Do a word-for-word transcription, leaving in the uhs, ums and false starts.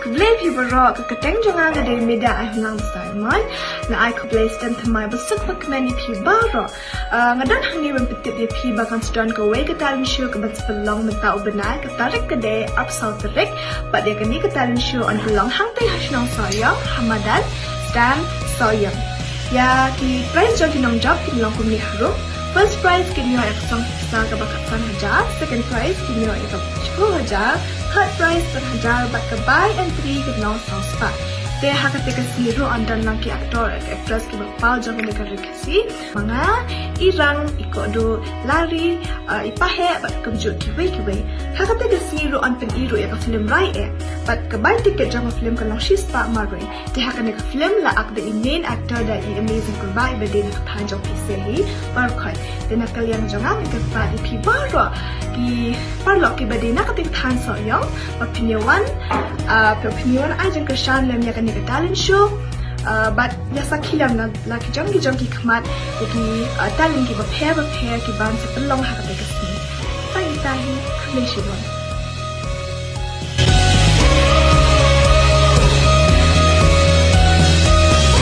Khublei phi baroh, ka kyrteng jong nga ka dei Mida Aihunang Simon. Nga ai khublei stem thymmai basuk bakmen ïa phi baroh. Ah, nga don hangne ban pyntip ïa phi ba kan sa don kawei ka talent show kaban sa pynlong mynta u bnai, ka tarik ka dei arphew saw tarik. Bad ïa kane ka talent show yn pynlong hangtei ha shnong Sohiong, ha madan Stan Sohiong. Ïa ki prize jong ki nongjop kin long kumne harum. First prize kin ïoh ïa ka song pisa kaba khatsan hajar, second prize kin ïoh ïa ka shiphew hajar, third prize san hajar, bad ka bai entry kin long saw spah. Te ha kata ka sngi ruh yn don lang ki actor, actress kiba paw jong kane ka ri Khasi. Ma nga, i Rang, i Kohdo, Lari, ah, i Paheh, bad kumjuh kiwei kiwei. Ha kata ka sngi ruh yn pyni ruh ïa ka film Rai eh. Bad ka bai tiket jong ka film ka long shispah marwei. Te ha kane ka film la act da i main actor da i amazing Pyrba iba dei na ka thaiñ jong phi hi, Parkhoi. Te na ka liang jong nga nga kyrpad ïa phi baroh ki paralok kiba dei na kata ka thaiñ Sohiong, ba phin ïa wan, ah, ba phin ïa wan ai jingkyrshan lem ïa kane ka talent show. Ah, bad ïa sakhi lem na la ki jong ki jong ki khmat ïa ki, ah, talent kiba pher ba pher kiban sa pynlong ha kata ka sngi. Tang ita hi, khublei shibun.